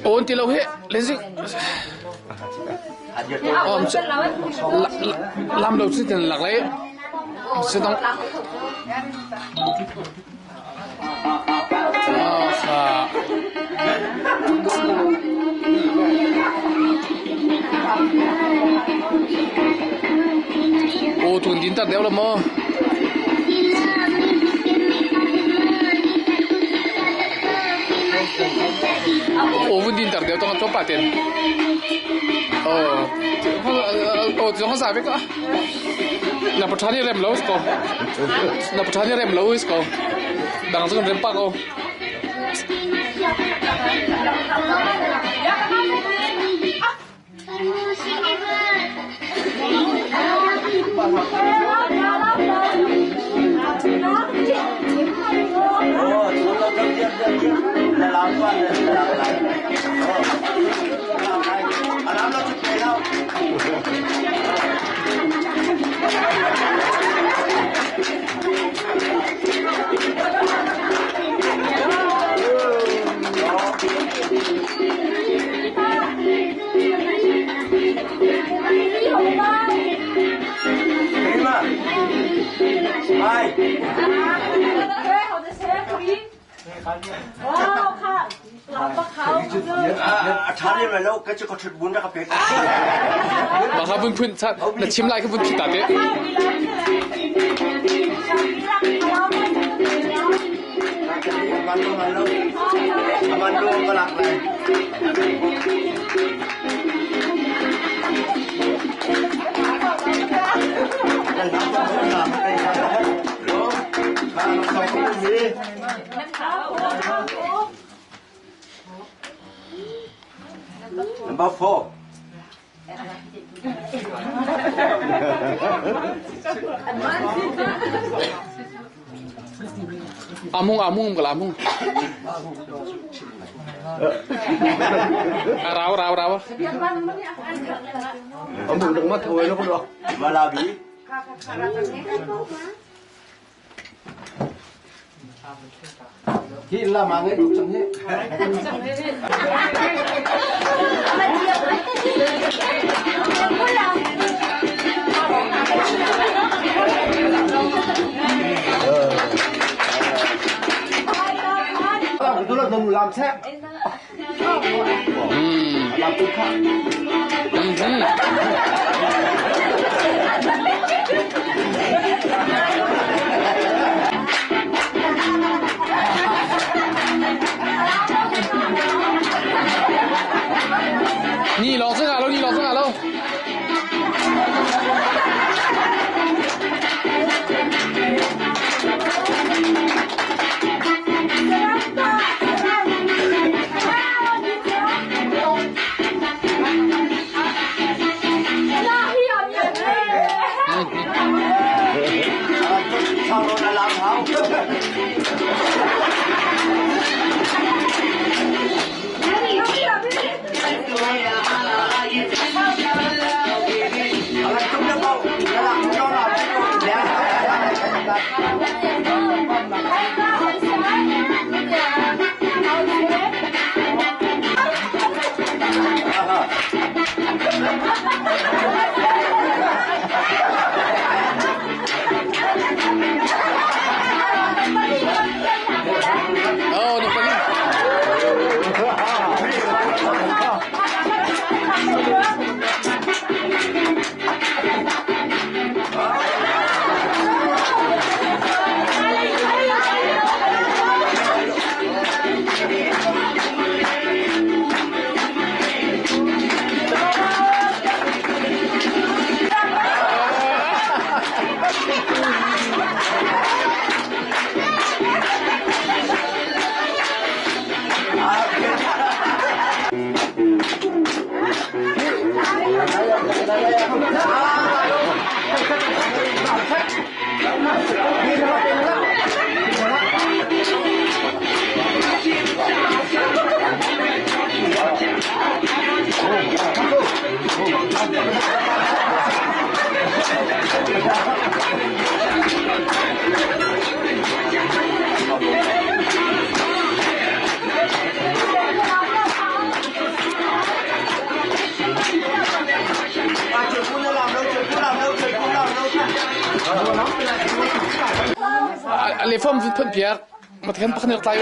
[SPEAKER 7] Awn ti lo hi lenzi Lam lo cu tin lak lai. Sidong. Ô tun din tar deuh la maw? Ô vun din tar deuh tong a pa ten. Oh, oh, zong sa ve ka. Na pathani rem lo ko. Na pathani rem lo is ko. Dang zong rem pa ko. Mah kha vun phun na chim lai kha vun phit ta te.
[SPEAKER 1] Number 4.
[SPEAKER 7] Amung amung ka amung. Rau rau rau.
[SPEAKER 1] Amung dong ma thoi lo ko do. Malabi.
[SPEAKER 5] Hi la ma ngai duk cang hi. Lam seh. Lam tu kha.
[SPEAKER 7] Ni lawng cu ngah lo, ni lawng cu ngah lo. Le fom phun piak mathen pakhat nih tlai.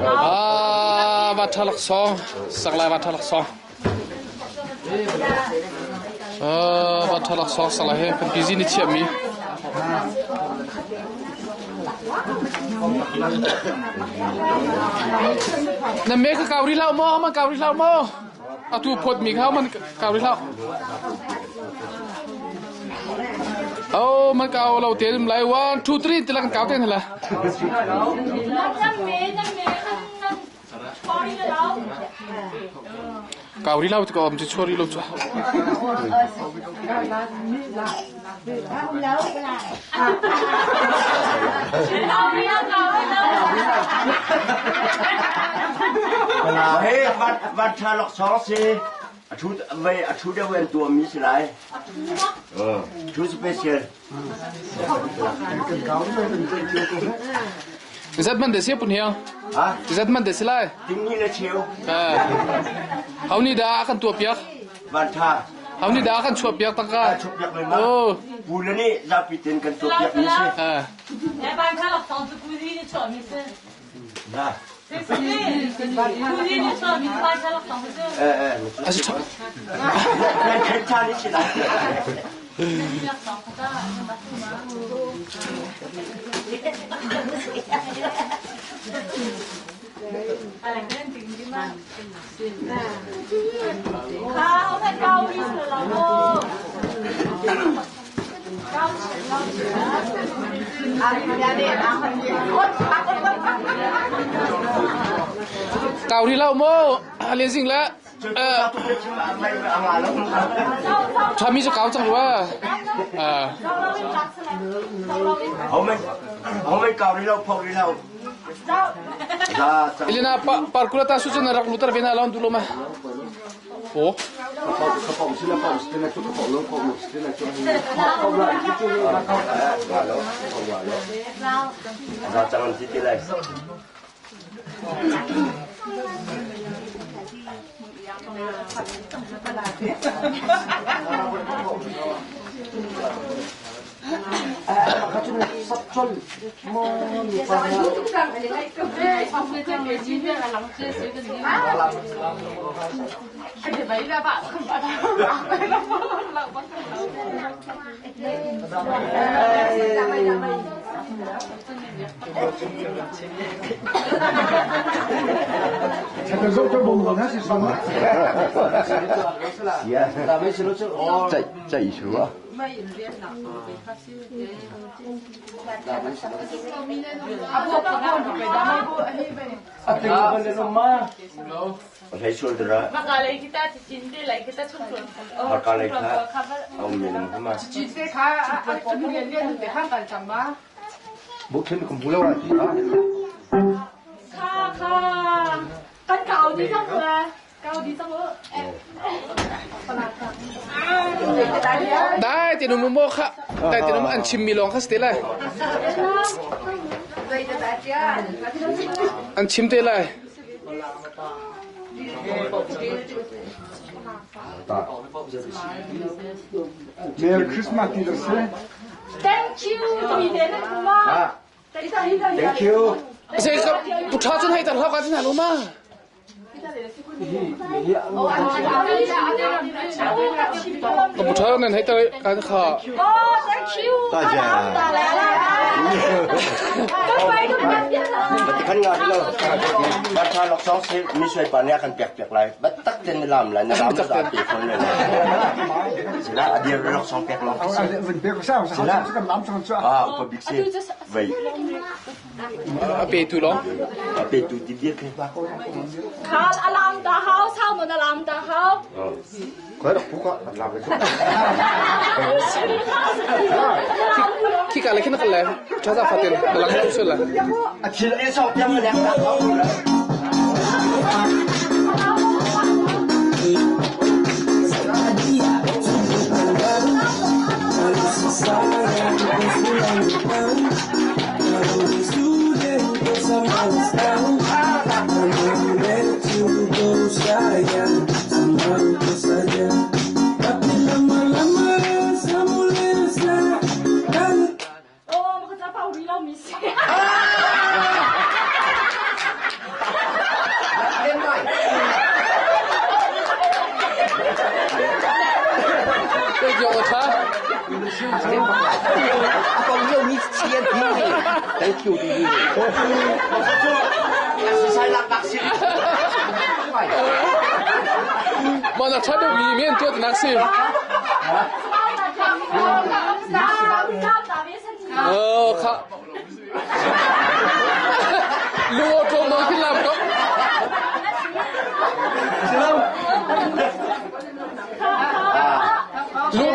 [SPEAKER 7] Ah, va tha laksawng saklai va tha laksawng. Ah, va tha laksawng saklai he kan busy ni chiah mi. Na me ka kau ri hlah maw? Man kau ri hlah maw? Atu phot mi kha man kau ri hlah. Oh, man kau lo te lai 1 2 3 te la kan kau te la. Kau ri lau ko om chu chua ri lo chu.
[SPEAKER 1] He van tha lok song si a thu ve a thu deuh en tuam mi si lai. Thu special.
[SPEAKER 7] Zat man de si pun hiang. Zat man de si lai.
[SPEAKER 1] Ting ni le cheu.
[SPEAKER 7] Hau ni da kan tua piak.
[SPEAKER 1] Van tha.
[SPEAKER 7] Hau ni da kan chuah piak tangka.
[SPEAKER 1] Chuah piak le ma. Pu le nih zapi ten kan tuah piak mi si.
[SPEAKER 2] Van tha lak thong cu pu ni chuah mi si.
[SPEAKER 1] Na.
[SPEAKER 2] Pu ni chuah mi van tha lak thong cu.
[SPEAKER 1] Eh eh.
[SPEAKER 7] Asi tha.
[SPEAKER 1] Nan khen tha ni si lai.
[SPEAKER 7] Kau ri lau mo lezing le Thami cu kau cang rua. Elena parkulata su cun rak lutar ve na lawn dulo ma. Oh.
[SPEAKER 1] Ceih su ah.
[SPEAKER 7] Dai ti nu maw kha dai ti nu an chimmi lawng kha si te lai. An chim te lai.
[SPEAKER 5] Merry Christmas ti da si.
[SPEAKER 2] Thank you.
[SPEAKER 1] Thank you.
[SPEAKER 7] Zei ka putha cun hei tar hlau ka tin halu ma. Ka putha nan hei tar kan kha.
[SPEAKER 2] Oh, thank you.
[SPEAKER 1] Kan nga lo. Ba tha lok song si mi suai pa nia kan piak piak lai. Ba tak ten na lam lai na lam za pi phone le. Sila adir lok song pek long.
[SPEAKER 5] Vun pek sa sa sa kan lam sang chu.
[SPEAKER 1] Ah, upa bik si. Vei.
[SPEAKER 7] A pe tu long.
[SPEAKER 1] A pe tu di dia ke.
[SPEAKER 2] Khal alam da hau sao mon alam da hau.
[SPEAKER 7] Khi ka le khi na ka le. Tha za fatin. Lang lam su la.
[SPEAKER 1] A thil e song piang le ta
[SPEAKER 2] Oh, makata pa uri lo mi si.
[SPEAKER 7] Te yo tha.
[SPEAKER 1] Thank you di.
[SPEAKER 7] Ma na tha do mi men tu nak sim. Oh kha. Lu to mo khi lam ko. Lu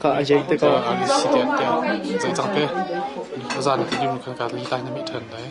[SPEAKER 7] Ka ajai te ka si te te zai chang te zan ti dim kan ka li lai na mi than dai.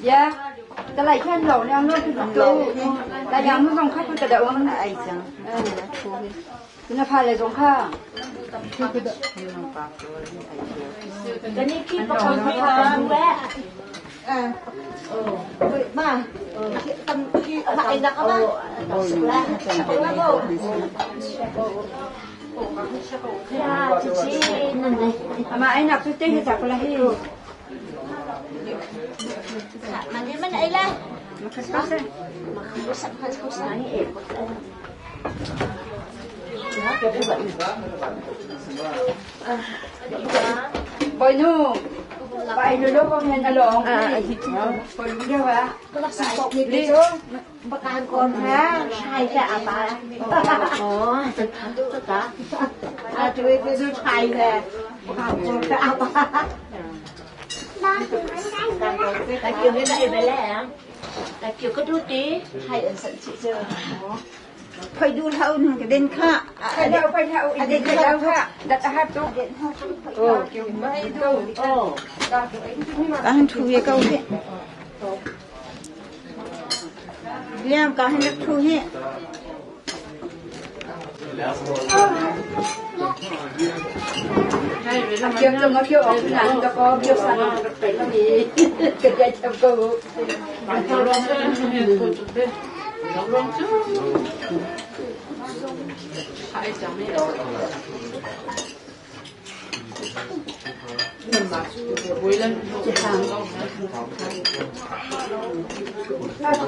[SPEAKER 8] Ya, cái này khen lẩu nè, nó tu, là nhà nó dòng khách cái đậu nó ai chẳng. Nó phải là dòng khách.
[SPEAKER 4] Cái này khi bắt đầu mới là Ma, makain na ka ma.
[SPEAKER 8] Mà anh nạp tôi tên thì chả có là hiểu.
[SPEAKER 4] Mani man ay la.
[SPEAKER 8] Mà khách sao? Boy nu, bay nu lúc con nhân along. À, boy nu đâu ạ? Đi.
[SPEAKER 4] Bakahan ko ha. Hay ka apa. Oh, ta. Ah, tuwi ko sa chai na. Bakahan ko ka apa. Ta kiểu như vậy về lẽ. Ta kiểu có đu tí hay ẩn sẵn chị giờ.
[SPEAKER 8] Phải đu thâu cái đen khá. Phải đâu phải thâu, đen đâu khá. Đặt hát tu. Ồ, kiểu mấy đâu.
[SPEAKER 4] Ồ.
[SPEAKER 8] Cả thu về câu thế. Liam cả hành thu hết. Kiều cho nó kiều ốc nè, cho có kiều sang nó phải nó đi cái dây chăm câu.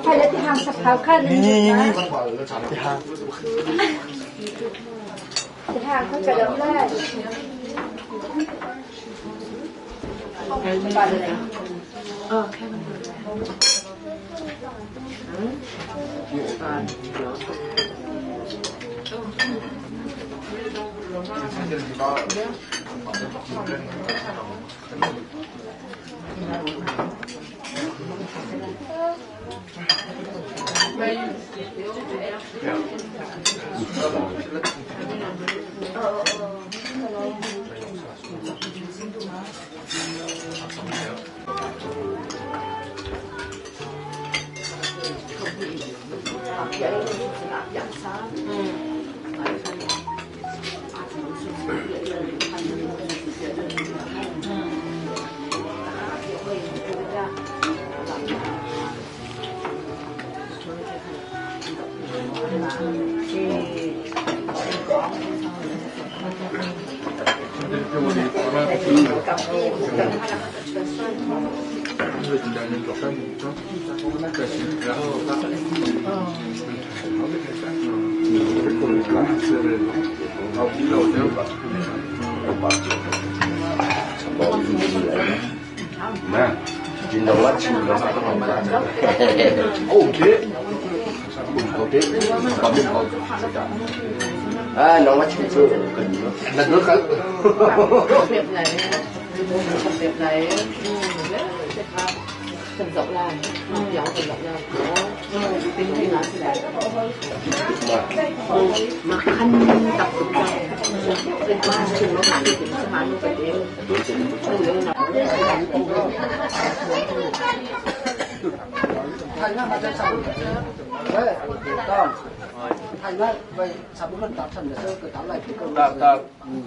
[SPEAKER 8] Phải là cái hàng sập hào khăn. Cái hàng không phải đóng lại.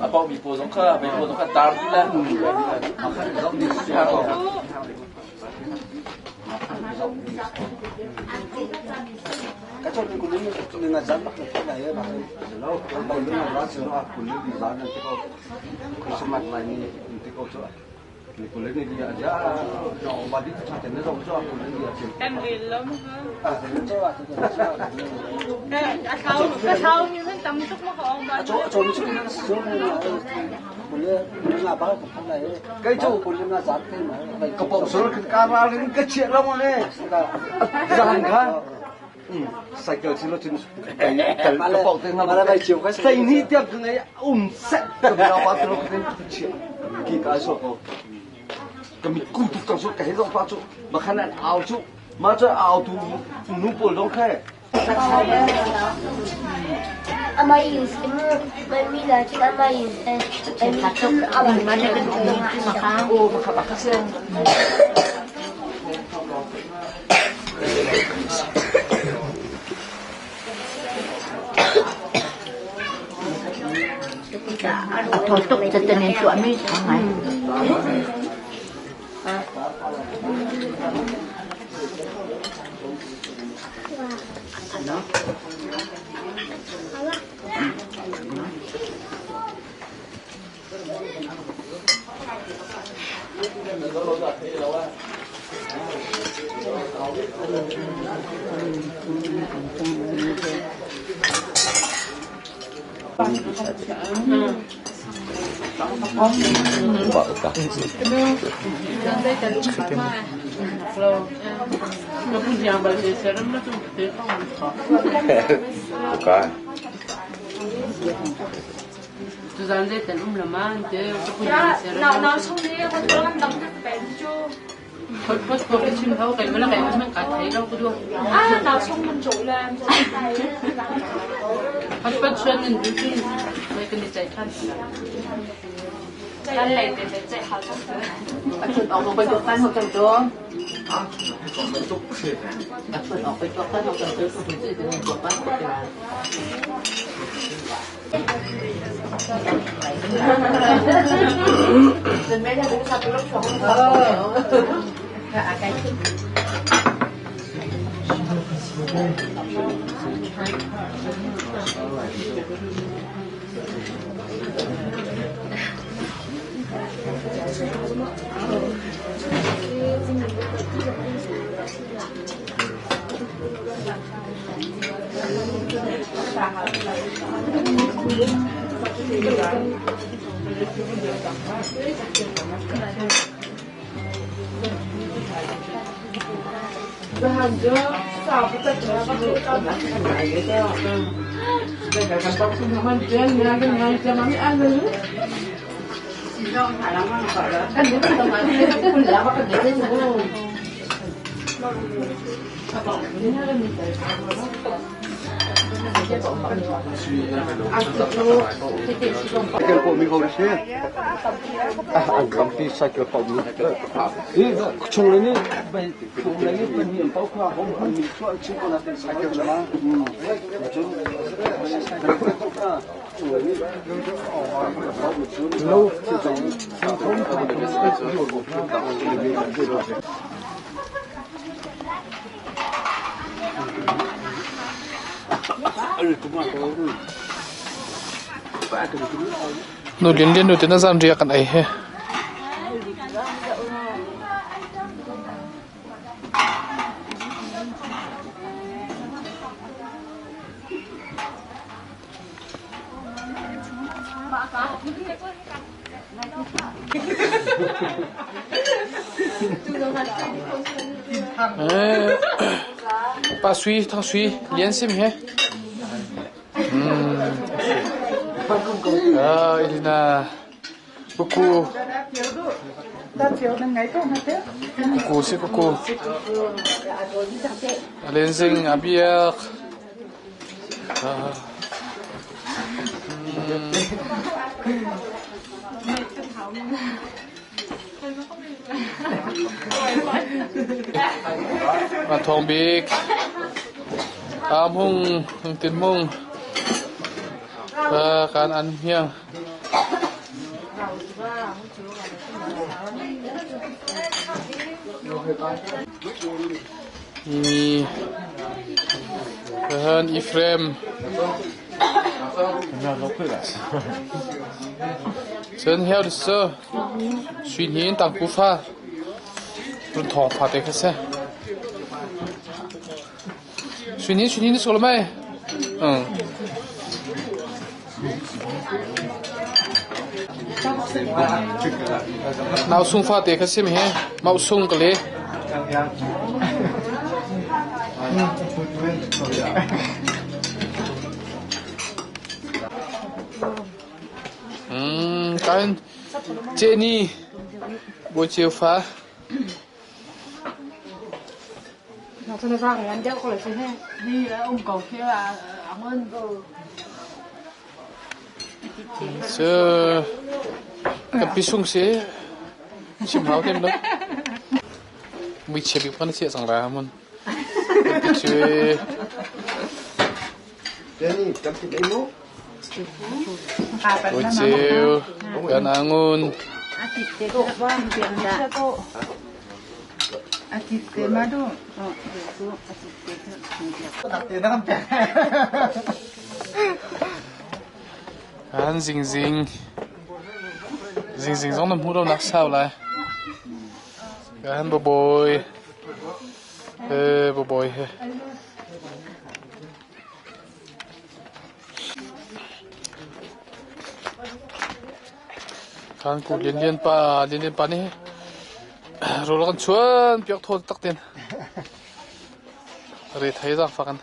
[SPEAKER 7] A paumi pawl zong kha mei pawl zong kha tar ti le
[SPEAKER 5] Ka chiah lo le zan kha cycle si lo cun ka pau te ngam sei ni tiang ka ngei um set ka bia pa tu ka chiah ki ka so ko ka mit ku tuk cang su ka he zong pa chu makhan an au chu ma chu au tu nu pawl dong khe
[SPEAKER 4] A thaw tuk catan in tuahmi a ngai.
[SPEAKER 1] Cycle pawh mi ho si. An tampi cycle pawh mi. Hi chung le nih chung le nih pan hi pau kha hom hom mi chuah chin ko na cycle chama. No
[SPEAKER 7] Nu Lian Lian nu te na zanriah kan ei he. Pa Sui, Thang Sui, Lian Sim he. Ah, Elina. Kuku. Kuku si kuku. Lenzing abiak. A thawng bik. Aa hmung, tin hmung. Kan an hmiang. Mi Kahan Ephraim. Cun heo cu sui hnin tangpu fa run thawng fa te kha si. Sui hnin sui hnin na mei? Nau sung fa te kha si mi hi mau sung ka le. Kan Ceni Bawi Ceu fa. Cu ka pi sung si chim hau tem lo. Mui chia bik pan si cang ra mun. Kan pi cu
[SPEAKER 1] Jenny, kan pi dei mu.
[SPEAKER 7] Bawi Ceu kan angun. An zingzing zingzing zong na hmuh lo nak sau lai. Kan babawi he babawi he. Kan ku Lian Lian pa Lian Lian pa nih rawl kan chuan piak thaw tak ten. Re thei zaangfak in.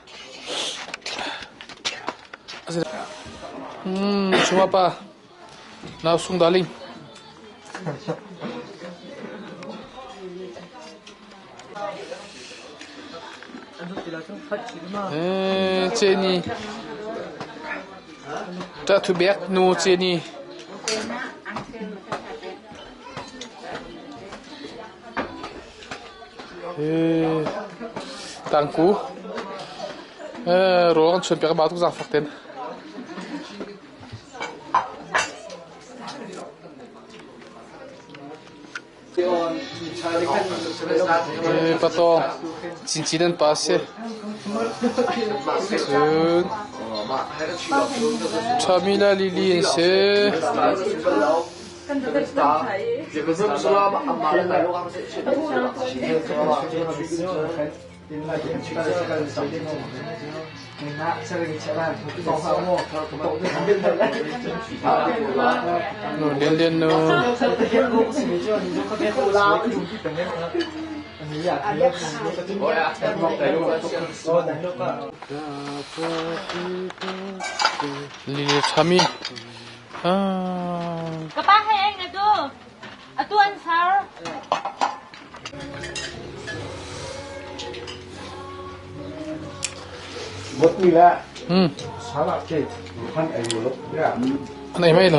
[SPEAKER 7] Chuma pa nau sung darling. Ceni Ta thu bek nu ceni. Tangku rawl kan chuan piak ba tuk zaangfak ten. Patawng cincin an pa si. Cun Ṭhamila Lili an si. Nu Lian Lian nu. Lili Ṭhami.
[SPEAKER 2] Ka pa hei ei na tu. Atu an ser.
[SPEAKER 7] An ei mai lo.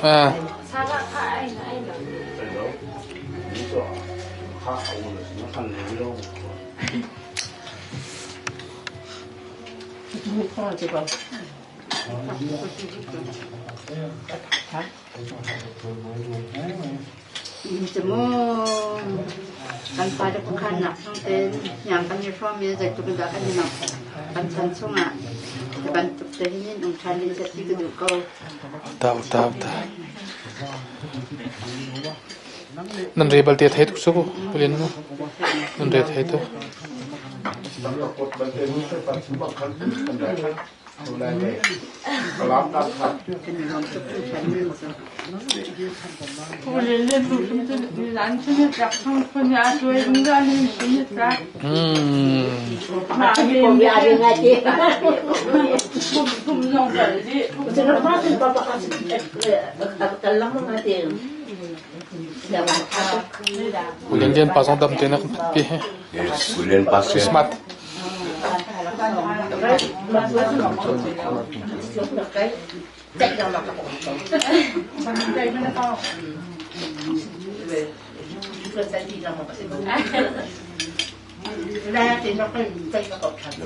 [SPEAKER 7] Ah.
[SPEAKER 8] Kan fale pakhatnak chung tein hniang kan i hrawm i zeitluk in dah kan i nuamh. Kan chan chungah
[SPEAKER 4] Bantuk te hin um ṭhan ding ti ka duh ko.
[SPEAKER 7] Ta ta ta. Nan re balte thei tuk su pulin mu. Nan re thei tuk. Ulian pa zong dam te na kan phat pi.
[SPEAKER 1] Ulian pa
[SPEAKER 7] Christmas.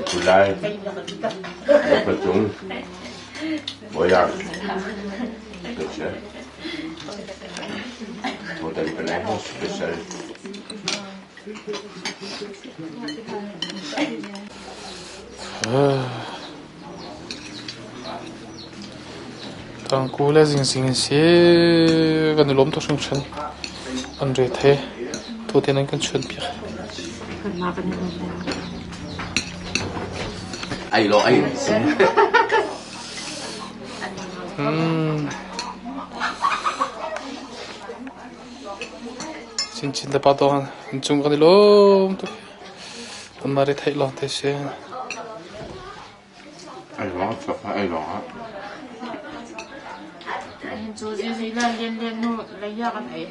[SPEAKER 1] Kulai, Patung, Boyar, Special, Hotel Penang Special.
[SPEAKER 7] Tangku le zingzing in si kan i lawm tuk hringhran. An re thei. Tu te nan kan chuan piak.
[SPEAKER 1] Ai lo ai.
[SPEAKER 7] Chinchin le pa dawng an cung kan i lawm tuk. Anmah ri theih lawng te si.
[SPEAKER 1] Ai lawng chuak ai lawng ah.
[SPEAKER 2] Cu zizi le lian lian nu lei kan ei.